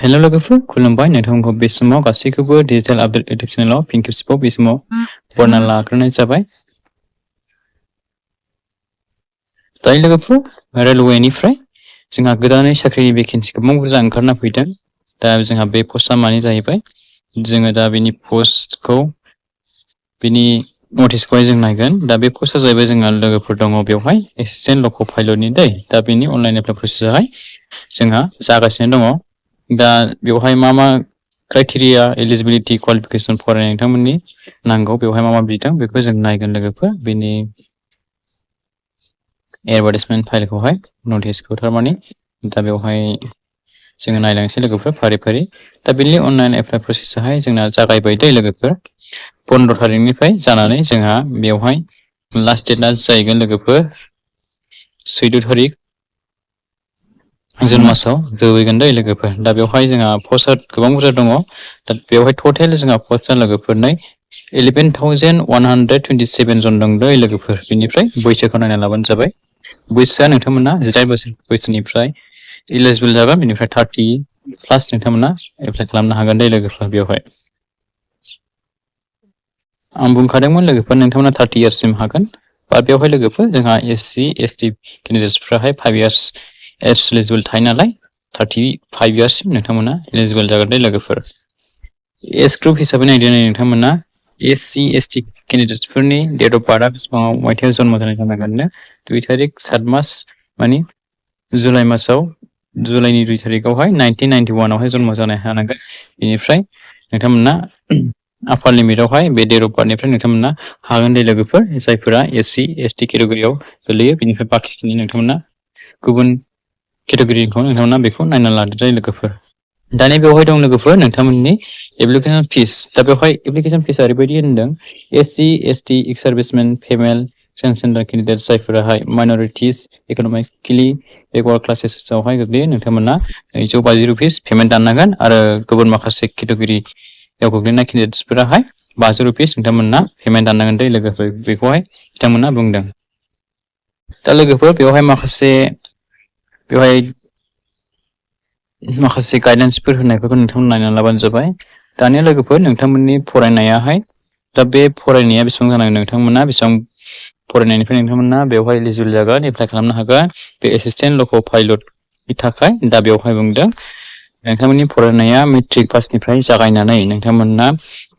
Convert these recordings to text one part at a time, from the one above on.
Hello लोगोफोर खुलुमबाय नोंथांखौ बे समाव गासैखौबो डिजिटल आपडेट इउटिउब चेनेलाव फिन खेबसेबाव बे समाव बरना लाग्रोनाय जाबाय। दायो लोगोफोर रेलवेनिफ्राय जोंहा गोदानै साख्रिनि भेकेन्सि गोबां बुरजा ओंखारना फैदों। दा जोंहा बे पस्टआ मानि जाहैबाय जोङो दा बेनि पस्टखौ बिनि नटिसखौहाय जों नायगोन। दा बे पस्टआ जाहैबाय जोंहा लोगोफोर दङ बेवहाय एसिस्टेन्ट लक' पाइलटनि दा बेनि अनलाइन एप्लाइ प्रसेसआहाय जोंहा जागासिनो दङ। दा बेवहाय मा क्राइटेरिया एलिजिबिलिटि क्वालिफिकेसन फरायनाय नोंथांमोननि नांगौ बेवहाय मा बिदों बेखौ जों नायगोन लोगोफोर। बेनि एडभार्टाइजमेन्ट फाइलखौहाय नटिसखौ थारमाने दा बेवहाय जोङो नायलांसै लोगोफोर फारि फारि। दा बेनि अनलाइन एप्लाइ प्रसेसआहाय जोंना जागायबाय दै लोगोफोर 15 तारिखनिफ्राय जानानै जोंहा बेवहाय लास्ट डेटआ जाहैगोन लोगोफोर 14 तारिख जुन मासाव जोबहैगोन दै लोगोफोर। दा बेवहाय जोंहा पस्टआ गोबां बुरजा दङ। दा बेवहाय टटेल जोंहा पस्टआ लोगोफोरनै 11,127 जन दं दै लोगोफोर। बेनिफ्राय बैसोखौ नायना लाबानो जाबाय। बैसोआ नोंथांमोना 18 बोसोर बैसोनिफ्राय इलिजिबल जागोन। बेनिफ्राय 30 प्लास नोंथांमोना एप्लाइ खालामनो हागोन दै लोगोफोर। बेवहाय आं बुंखादोंमोन लोगोफोर नोंथांमोना 30 इयार्ससिम हागोन। बा बेवहाय लोगोफोर जोंहा SC ST केन्डिडेट्सफ्राहाय 5 इयार्स एज इलिजिबल थायो नालाय 35 इयार्ससिम नोंथांमोना इलिजिबल जागोन दै लोगोफोर। एज ग्रुप हिसाबै नायदो नोंथांमोना SC ST केन्डिडेट्सफोरनि डेट अफ बार्थआ बेसेबाङाव मायथाइयाव जन्म जानाय जानांगोननो 2 तारिख 7 मास मानि जुलाइ मासाव जुलाइनि 2 तारिखआवहाय 1991आवहाय जन्म जानाय हानांगोन। बेनिफ्राय नोंथांमोना आपार लिमिटआवहाय बे डेट अफ बार्थनिफ्राय नोंथांमोना हागोन दै लोगोफोर जायफोरा SC ST केटेगरियाव गोलैयो। बेनिफ्राय बाखिखिनि नोंथांमोना गुबुन केटेगरिखौ नोंथांमोना बेखौ नायना लादो दै लोगोफोर। दानि बेवहाय दं लोगोफोर नोंथांमोननि एप्लिकेसन फिस। दा बेवहाय एप्लिकेसन फिसआ ओरैबायदि होनदों SC ST ex servicemen female transgender candidates जायफोराहाय माइन'रिटिस इक'नमिकेलि बेकवार्ड क्लासेसआवहाय गोग्लैयो नोंथांमोना 250 रुपिस पेमेन्ट दाननांगोन। आरो गुबुन माखासे केटेगरियाव गोग्लैनाय केन्डिडेट्सफोराहाय 50 रुपिस नोंथांमोना पेमेन्ट दाननांगोन दै लोगोफोर। बेखौहाय बिथांमोना बुंदों। दा लोगोफोर बेवहाय माखासे गाइडेन्सफोर होनायफोरखौ नोंथांमोना नायनानै लाबानो जाबाय। दानिया लोगोफोर नोंथांमोननि फरायनायाहाय दा बे फरायनाया बेसेबां जानांगोन नोंथांमोना बेसेबां फरायनायनिफ्राय नोंथांमोना बेवहाय इलिजिबल जागोन एप्लाइ खालामनो हागोन बे एसिस्टेन्ट लक' पाइलटनि थाखाय। दा बेवहाय बुंदों नोंथांमोननि फरायनाया मेट्रिक पासनिफ्राय जागायनानै नोंथांमोना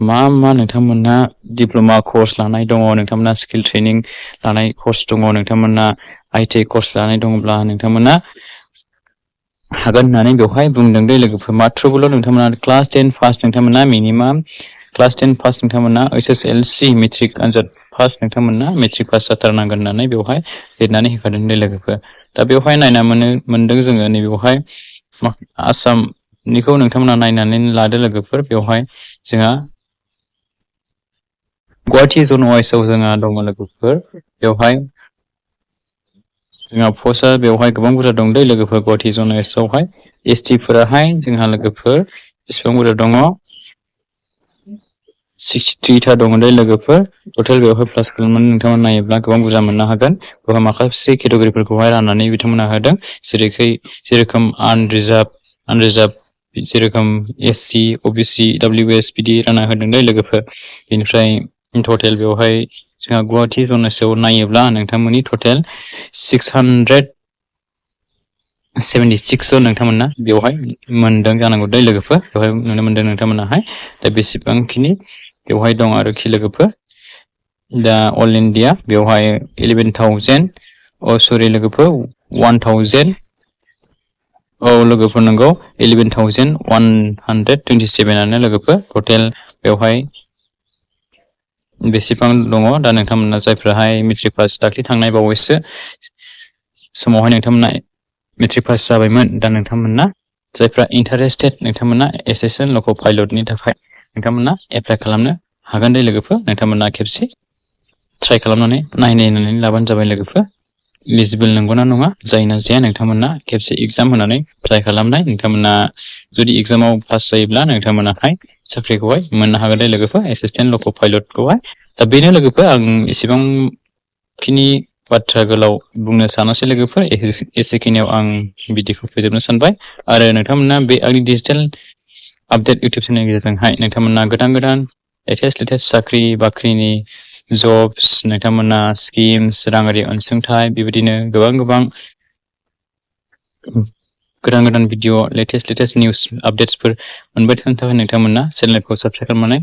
मा नोंथांमोना डिप्ल'मा कर्स लानाय दङ, नोंथांमोना स्किल ट्रेनिं लानाय कर्स दङ, नोंथांमोना ITI कर्स लानाय दङब्ला नोंथांमोना हागोन होननानै बेवहाय बुंदों दै लोगोफोर। माथ्र'बोल' नोंथांमोना क्लास 10 पास नोंथांमोना मिनिमाम क्लास 10 पास नोंथांमोना SSLC मेट्रिक आनजाद पास नोंथांमोना मेट्रिक पास जाथारनांगोन होननानै बेवहाय लिरनानै होखादों दै लोगोफोर। दा बेवहाय नायना मोनदों जोङो नैबेवहाय आसामनिखौ नोंथांमोना नायनानै लादो लोगोफोर। बेवहाय जोंहा गुवाहाटि जन वाइसआव जोंहा दङ लोगोफोर। बेवहाय जोंहा पस्टआ बेवहाय गोबां बुरजा दं दै लोगोफोर। गुवाहाटि जन वाइसआवहाय ST फोराहाय जोंहा लोगोफोर बेसेबां बुरजा दङ 63 था दङ दै लोगोफोर। टटेल बेवहाय प्लास खालामनानै नोंथांमोना नायोब्ला गोबां बुरजा मोननो हागोन। बेवहाय माखासे केटेगरिफोरखौहाय राननानै बिथांमोना होदों जेरोखोम आनरिजार्भ जेरोखोम SC OBC WS बिदि रानना होदों दै लोगोफोर। बेनिफ्राय टटेल बेवहाय जोंहा गुवाहाटि जन वाइसआव नायोब्ला नोंथांमोननि टटेल 676 जन नोंथांमोना बेवहाय मोनदों जानांगौ दै लोगोफोर। बेवहाय नुनो मोनदों नोंथांमोनाहाय। दा बेसेबांखिनि बेवहाय दं आरोखि लोगोफोर। दा अल इन्डिया बेवहाय 11,000 लोगोफोर 1,000 लोगोफोर नंगौ 11,127 आनो लोगोफोर टटेल बेवहाय बेसेबां दङ। दा नोंथांमोना जायफ्राहाय मेट्रिक पास दाख्लै थांनाय बावैसो समावहाय नोंथांमोना मेट्रिक पास जाबायमोन। दा नोंथांमोना जायफ्रा इन्टारेस्टेड नोंथांमोना एसिस्टेन्ट लक' पाइलटनि थाखाय नोंथांमोना एप्लाइ खालामनो हागोन दै लोगोफोर। नोंथांमोना खेबसे ट्राइ खालामनानै नायनानै लाबानो जाबाय लोगोफोर। इलिजिबल नंगौना नङा जायोना जाया नोंथांमोना खेबसे एग्जाम होनानै ट्राइ खालामनाय। नोंथांमोना जुदि एग्जामाव पास जायोब्ला नोंथांमोनाहाय साख्रिखौहाय मोननो हागोन लोगोफोर एसिस्टेन्ट लक' पाइलटखौहाय। दा बेनो लोगोफोर आं एसेबांखिनि बाथ्रा गोलाव बुंनो सानासै लोगोफोर एसेखिनियाव आं भिडिअखौ फोजोबनो सानबाय आरो नोंथांमोना बे आंनि डिजिटेल आपडेट इउटिउब चेनेलनि गेजेरजोंहाय नोंथांमोना गोदान लेटेस्ट साख्रि बाख्रिनि जब्स नोंथांमोना स्किम्स राङारि अनसुंथाइ बेबायदिनो गोबां गोदान भिडिअ लेटेस्ट निउस आपडेट्सफोर मोनबाय थानो थाखाय नोंथांमोना चेनेलखौ साबस्क्राइब खालामनानै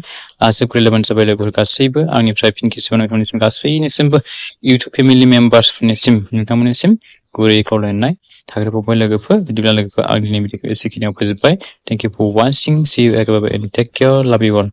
जोबोद रेलेभेन्ट जाबाय लोगोफोर गासैबो आंनिफ्राय फिन खेबसेबाव नोंथांनिसिम गासैनिसिमबो इउटिउब फेमिलि मेम्बार्सफोरनिसिम नोंथांमोननिसिम गुरै खावलायनाय थाग्रोबावबाय लोगोफोर बिदिब्ला लोगोफोर आं दिनै भिडिअखौ एसेखिनियाव फोजोबबाय thank you for watching see you again take care love you all